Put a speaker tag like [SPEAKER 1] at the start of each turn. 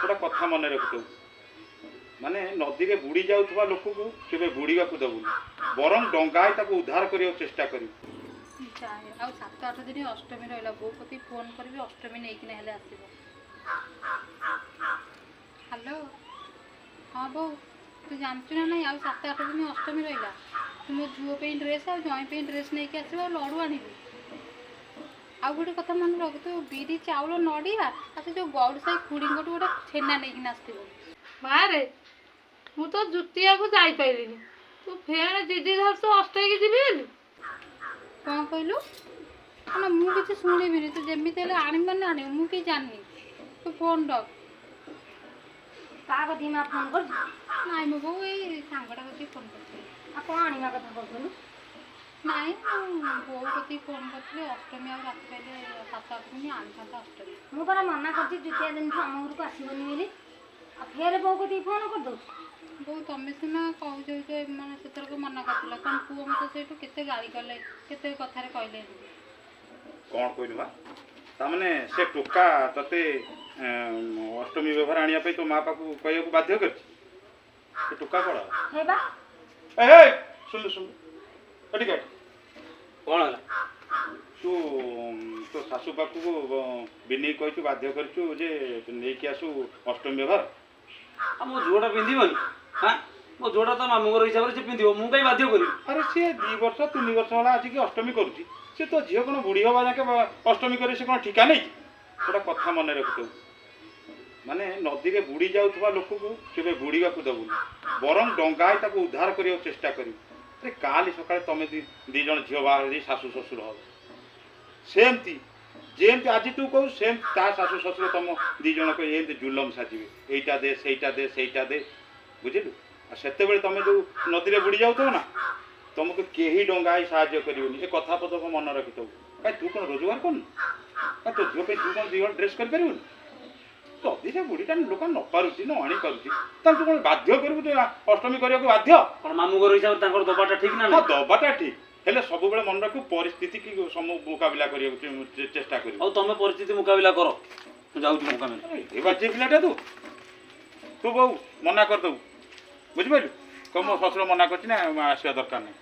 [SPEAKER 1] ଗୋଟେ କଥା ମନେ ରଖିଥିବୁ, ମାନେ ନଦୀରେ ବୁଡ଼ି ଯାଉଥିବା ଲୋକକୁ କେବେ ବୁଡ଼ିବାକୁ ଦେବୁନି, ବରଂ ଡଙ୍ଗା ହେଇ ତାକୁ ଉଦ୍ଧାର କରିବାକୁ ଚେଷ୍ଟା କରିବୁ।
[SPEAKER 2] ଯାଏ ଆଉ 7-8 ଦିନ ଅଷ୍ଟମୀ ରହିଲା, ବୋଉ କତିକି ଫୋନ୍ କରିବି ଅଷ୍ଟମୀ ନେଇକିନା ହେଲେ ଆସିବ। ହ୍ୟାଲୋ, ହଁ ବୋଉ, ତୁ ଜାଣିଛୁ ନା ନାଇଁ ଆଉ 7-8 ଦିନ ଅଷ୍ଟମୀ ରହିଲା। ତୁ ମୋ ଝିଅ ପାଇଁ ଡ୍ରେସ୍ ଆଉ ଜ୍ୱାଇଁ ପାଇଁ ଡ୍ରେସ୍ ନେଇକି ଆସିବ, ଆଉ ଲଡ଼ୁ ଆଣିବୁ। ଆଉ ଗୋଟେ କଥା ମନେ ରଖ, ତୁ ବିରି ଚାଉଳ ନଡ଼ିଆ ଆଉ ସେ ଯେଉଁ ଗଉଡ଼ ସାହି ଖୁଡ଼ିଙ୍କଠୁ ଗୋଟେ ଛେନା ନେଇକିନା ଆସିଥିବୁ।
[SPEAKER 3] ମାରେ, ମୁଁ ତ ଜୁତିଆକୁ ଯାଇପାରିଲିନି, ତୁ ଫେଣେ ଜିଦି ଧରୁଛୁ ଅଷ୍ଟମୀକି ଯିବି ବୋଲି।
[SPEAKER 2] କ'ଣ କହିଲୁ? ନା ମୁଁ କିଛି ଶୁଣିବିନି, ତୁ ଯେମିତି ହେଲେ ଆଣିବୁ ମାନେ ଆଣିବୁ, ମୁଁ କିଛି ଜାଣିନି। ତୁ ଫୋନ୍ ରଖ।
[SPEAKER 4] କାହା କତିକି ମା ଫୋନ୍ କରୁଛୁ?
[SPEAKER 2] ନାଇଁ ମୋ ବୋଉ, ଏଇ ସାଙ୍ଗଟା କତିକି ଫୋନ୍ କରିଥିଲି।
[SPEAKER 4] ଆଉ କ'ଣ ଆଣିବା କଥା କହୁଥିଲୁ?
[SPEAKER 2] ନାଇଁ, ମୁଁ ବୋଉ କତିକି ଫୋନ୍ କରିଥିଲି, ଅଷ୍ଟମୀ ଆଉ ରାତି ପାଇଲେ 7-8 ଦିନ ଆଣିଥାନ୍ତା ଅଷ୍ଟମୀ।
[SPEAKER 4] ମୁଁ ପରା ମନା କରିଛି ଜୁତିଆ ଦିନଠୁ ଆମ ଘରକୁ ଆସିବନି ବୋଲି, ଆଉ ଫେରେ ବୋଉ କତିକି ଫୋନ୍ କରିଦେଉଛୁ।
[SPEAKER 2] ବୋଉ ତମେ ସିନା କହୁଛ ଯେ ମାନେ ସେଥରକ ମନା କରିଥିଲ, କ'ଣ ପୁଅ ମୋତେ ସେଇଠୁ କେତେ ଗାଳି କଲେ, କେତେ କଥାରେ କହିଲେ।
[SPEAKER 1] କ'ଣ କହିଲୁ ମା? ତାମାନେ ସେ ଟୋକା ତତେ ଅଷ୍ଟମୀ ବ୍ୟବହାର ଆଣିବା ପାଇଁ ତୋ ମା ପାଖକୁ କହିବାକୁ ବାଧ୍ୟ କରିଛି? ସେ ଟୋକା କ'ଣ?
[SPEAKER 4] ହେବା।
[SPEAKER 1] ଏ ଶୁଣିଲୁ ଶୁଣିଲୁ, ଏଠିକି ଆଠ।
[SPEAKER 5] କ'ଣ ହେଲା?
[SPEAKER 1] ତୁ ତୋ ଶାଶୁ ପାଖକୁ ବିନେଇ କହିଛୁ, ବାଧ୍ୟ କରିଛୁ ଯେ ନେଇକି ଆସୁ ଅଷ୍ଟମୀ ବ୍ୟବହାର?
[SPEAKER 5] ଆଉ ମୋ ଝିଅଟା ପିନ୍ଧିବନି? ହାଁ, ମୋ ଝିଅଟା ତ ମାମୁଁ ଘର ହିସାବରେ ସେ ପିନ୍ଧିବ, ମୁଁ କାହିଁ ବାଧ୍ୟ କରିବି?
[SPEAKER 1] ଆରେ ସିଏ 2 ବର୍ଷ 3 ବର୍ଷ ହେଲା ଆସିକି ଅଷ୍ଟମୀ କରୁଛି, ସେ ତୋ ଝିଅ କ'ଣ ବୁଢ଼ୀ ହବା ଯାକେ ଅଷ୍ଟମୀ କରି ସେ କ'ଣ ଠିକା ନେଇଛି? ଗୋଟେ କଥା ମନେ ରଖିଥିବୁ, ମାନେ ନଦୀରେ ବୁଡ଼ି ଯାଉଥିବା ଲୋକକୁ କେବେ ବୁଡ଼ିବାକୁ ଦେବୁନି, ବରଂ ଡଙ୍ଗା ହେଇ ତାକୁ ଉଦ୍ଧାର କରିବାକୁ ଚେଷ୍ଟା କରିବୁ। ଆରେ କାଲି ସକାଳେ ତମେ 2 ଜଣ ଝିଅ ବାହାଘର ଦେଇ ଶାଶୁ ଶ୍ୱଶୁର ହବ, ସେମିତି ଯେମିତି ଆଜି ତୁ କହୁ ସେମିତି ତା ଶାଶୁ ଶ୍ୱଶୁର ତମ 2 ଜଣଙ୍କ ଏମିତି ଜୁଲମ ସାଜିବେ, ଏଇଟା ଦେ ସେଇଟା ଦେ ସେଇଟା ଦେ, ବୁଝିଲୁ? ଆଉ ସେତେବେଳେ ତମେ ଯେଉଁ ନଦୀରେ ବୁଡ଼ି ଯାଉଥିବ ନା, ତମକୁ କେହି ଡଙ୍ଗା ହେଇ ସାହାଯ୍ୟ କରିବେନି। ଏ କଥା ପଦକ ମନେ ରଖିଥିବୁ। କାଇଁ ତୁ କ'ଣ ରୋଜଗାର କରୁନୁ? କାଇଁ ତୋ ଝିଅ ପାଇଁ ତୁ କ'ଣ 2 ହଳ ଡ୍ରେସ୍ କରିପାରିବୁନି? ଯଦି ସେ ବୁଢ଼ୀଟା ଲୋକ ନ ପାରୁଛି, ନ ଆଣିପାରୁଛି, ତାହେଲେ ତୁ କ'ଣ ବାଧ୍ୟ କରିବୁ ଯେ ଅଷ୍ଟମୀ କରିବାକୁ ବାଧ୍ୟ?
[SPEAKER 5] କ'ଣ ମାମୁଁ ଘର ହିସାବରେ ତାଙ୍କର ଦବାଟା ଠିକ୍ ନା?
[SPEAKER 1] ହଁ, ଦବାଟା ଠିକ୍, ହେଲେ ସବୁବେଳେ ମନେ ରଖିବୁ ପରିସ୍ଥିତି କି ମୁକାବିଲା କରିବାକୁ ଚେଷ୍ଟା କରିବୁ।
[SPEAKER 5] ଆଉ ତମେ ପରିସ୍ଥିତି ମୁକାବିଲା କର, ମୁଁ ଯାଉଛି ମୋ କାମରେ।
[SPEAKER 1] ଏ ବାଜେ ପିଲାଟା ତୁ, ତୁ ବୋଉ ମନା କରିଦେବୁ, ବୁଝିପାରିଲୁ? କହ ମୋ ଶ୍ୱଶୁର ମନା କରିଛି ନା ଆସିବା ଦରକାର ନାହିଁ।